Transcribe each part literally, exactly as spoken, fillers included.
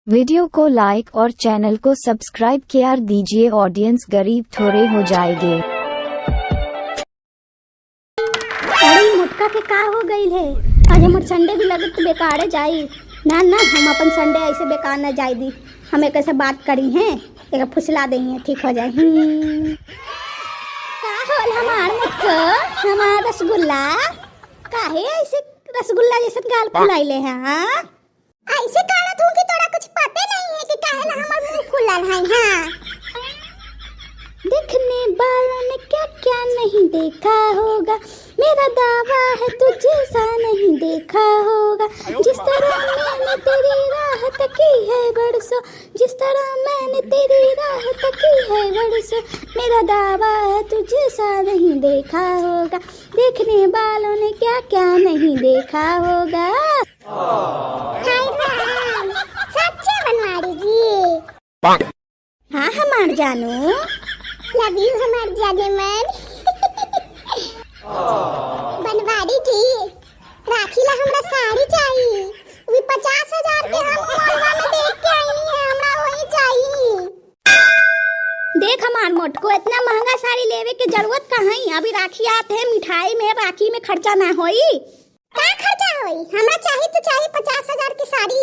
वीडियो को like और चैनल को सब्सक्राइब कर दीजिए, ऑडियंस गरीब थोड़े हो जाएंगे। अरे मोटका के का हो गइल है? आज हमर संडे भी लगत बेकारे जाई। ना ना, हम अपन संडे ऐसे बेकार न जाए दी। हम एक से बात करी हैं, एक फुसला देई हैं, ठीक हो जाए। हम्म। का होल हमार मोटका, हमार रसगुल्ला? काहे ऐसे रसगुल्ला जैसन गाल फुलाइले हैं, हाँ? ऐसे काढ़त हूँ कि तोरा कुछ पते नहीं है कि काहे ला हमर मुंह फुलल है, हाँ। देखने वालों ने क्या क्या नहीं देखा होगा, मेरा दावा है तुझे सा नहीं देखा होगा। जिस तरह मैंने तेरी राह तकी है बरसों, जिस तरह मैंने तेरी राह तकी है बरसों, मेरा दावा है तुझे सा नहीं देखा होगा। देखने वालों ने क्या क्या नहीं देखा होगा। हाय राम, सच्चे बनवारी जी। हाँ हमार जानू। Love you हमार जाने मन। बनवारी जी, राखी ला हमरा साड़ी चाही। वी पचास हजार के हम मॉलवा में देख के आईनी है, हमरा वही चाही। देख हमार मोटको, इतना महंगा साड़ी लेवे के जरूरत कहाँ है? अभी राखी आत है, मिठाई में, राखी में खर्चा ना होई। का खर्चा होई? हमरा चाही तो चाही पचास हजार के साड़ी।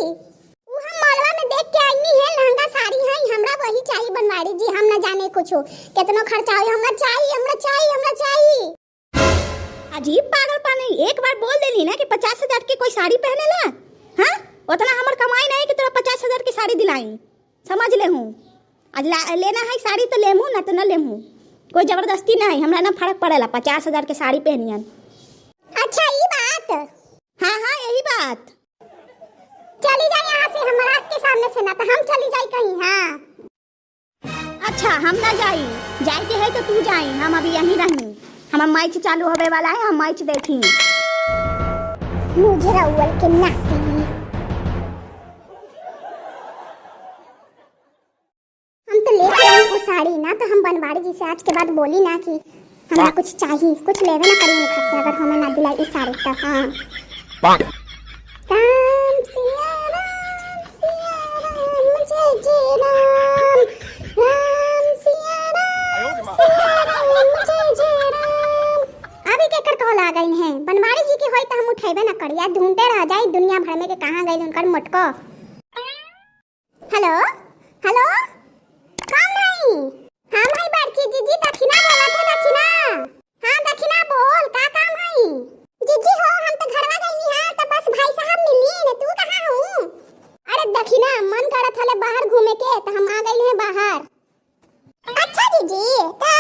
उ हम मॉलवा में देख के आईनी है, लहंगा साड़ी है, हमरा वही चाही बनवारी जी, हम ना जाने कुछो। केतनो खर्चा होई, हमरा चाही, हमरा चाही, हमरा चाही। अजीब पागलपन है, एक बार बोल देली ना कि पचास हजार के कोई साड़ी पहनेला, हाँ? उतना हमर कमाई नहीं कि तोरा पचास हजार के साड़ी दिलाई। समझ लेहूँ, आज ला-, लेना है साड़ी तो लेमू, ना तो ना लेमू। कोई जबरदस्ती ना है, हमरा ना फर्क पड़ेला, पचास हजार के साड़ी पहनियन। अच्छा, ई बात? हाँ, हाँ, यही बात। चली जाई यहाँ से, हमरा के सामने से, ना तो हम चली जाई कहीं, हाँ। अच्छा, हम ना जाई, जाए के है तो तू जाई, हम अभी यहीं रही। हमार मैच चालू होवे वाला है, हम मैच देखी। मुझे रउअल के नाती। हम तो लेके आई वो साड़ी ना, तो हम बनवारी जी से आज के बाद बोली ना कि हमरा कुछ चाही, कुछ लेवे ना करी उनका से, अगर हमें ना दिलाई इस साड़ी तो। हाँ। राम सिया राम, सिया राम, जय जय राम। राम सिया राम, सिया राम, जय जय राम। अभी केकर कॉल आ गई है? बनवारी जी की होई तो हम उठेबे ना करिया, ढूंढते रह जाई दुनिया भर में के कहाँ गई उनकर मोटको। हेलो, हेलो, कौन है? हम है बड़की जीजी, दखिना बोलत है, दखिना। हाँ दखिना, बोल, का काम है? जीजी हो, हम तो घरवा गईनी है, तो बस भाई साहब मिली ने, तू कहाँ हूँ? अरे दखिना, मन करत हले बाहर घूमे के, तो हम आ गई हैं बाहर। अच्छा जीजी, त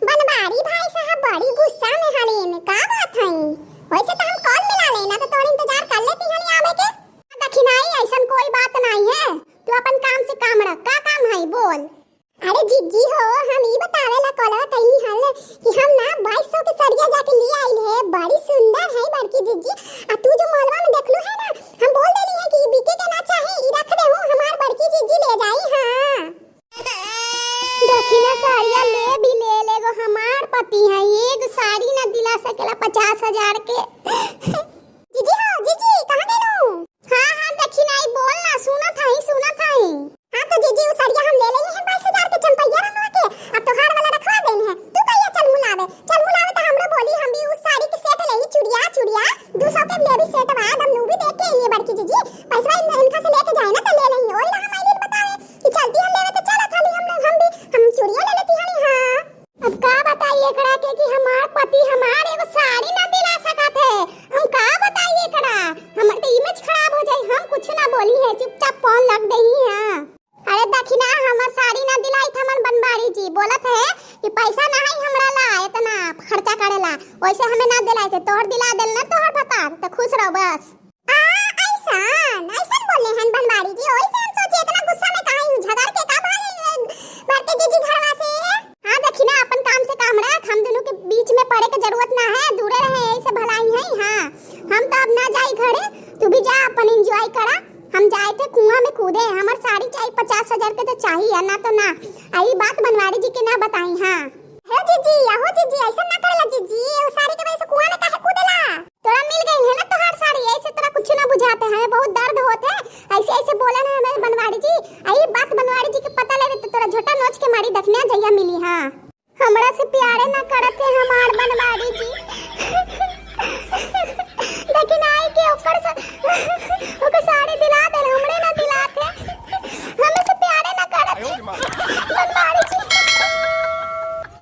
बनवारी भाई साहब बड़ी गुस्सा में हलीन, का बात है? वैसे तो हम कॉल मिला लेना, तो तोर इंतजार कर लेती हली आवे के। दखिनाई, ऐसन कोई बात नहीं है, तू अपन काम से काम रख। का काम है, बोल। अरे जीजी हो, हम ई बतावे ला कॉलवा कइनी हल कि हम ना बाईस सौ के सड़िया जाके ले आइल है, बड़ी सुंदर है बड़की जीजी। आ तू जो मॉलवा में देखलू है ना, हम बोल देली है कि ई बिके के ना चाही, ई रख दे हो हमार बड़की जीजी ले जाई। हाँ। दखिना साड़िया ले भी ले लेगो, हमार पति है, एगो साड़ी ना दिला सकेला पचास हजार के। जीजी हो, जीजी, कहाँ गेलू? हाँ, हाँ, दखिनाई, बोल ना, सुनत हई, सुनत हई। हाँ, तो जीजी, उ साड़िया हम ले लेली है बाईस हजार के चंपैया रंगवा के, अब तोहार वाला रखवा देनी है। तू कहिया चल मुलावे? चल मुलावे तो हमरो बोली, हम भी उ साड़ी के सेट लेही, चुड़िया, चुड़िया, दू सौ के लेवी सेट बा, हम उ भी देख के आइए बड़की जीजी। पैसवा इन-, इनका से लेके जाए ना तो ले लेही, ओही ला हम आइली बतावे। कि चलती हम लेवे तो चलत हली हम लोग, हम भी, हम चूड़ियो ले लेती हली। हाँ, अब का बताई एकरा के कि हमार पति हमार एगो साड़ी ना दिला सकत है। हम का बताई एकरा, हमर तो इमेज खराब हो जाई। हम कुछ ना बोली है, चुपचाप फोन लग देही है। अरे दखिना, हमर साड़ी ना दिलाई त हमन बनवारी जी बोलत है कि पैसा ना है हमरा ला इतना खर्चा करे ला, वैसे हमें ना दिलाई थे, तोहर दिला देल ना तोहर भतार, तो खुश रहो बस। आ, ऐसन, ऐसन बोले हन बनवारी जी, ओइसे हम सोचे इतना गुस्सा में काहे हूँ, झगड़ के का भागे, बड़की जीजी घरवा से? हाँ, दखिना, अपन काम से काम रख, हम दोनों के बीच में पड़े के जरूरत ना है, दूरे रहे, ऐसे भलाई है। हाँ, हम तो अब ना जाई घरे, तू भी जा, अपन एंजॉय करा। हम जाए थे कुआं में कूदे, हमर साड़ी चाही पचास हजार के तो चाही, या ना तो ना। आ, ई बात बनवारी जी के ना बताई। हाँ, हे जीजी, अहो जीजी, ऐसा ना करेला जीजी, वो साड़ी के वजह से कुआं में काहे कूदेला? तोरा मिल गई है ना तोहार साड़ी, ऐसे तोरा कुछ ना बुझाते, हमें बहुत दर्द होते है, ऐसे ऐसे बोले ना हमें बनवारी जी। आई बात बनवारी जी के पता लगे तो तोरा झोटा नोच के मारी, दखनिया जइया मिली। हाँ, हमरा से प्यारे ना करत है हमार बनवारी जी। लेकिन आई के ओकर सा-, ओकर साड़ी दिला दे, हमरे ना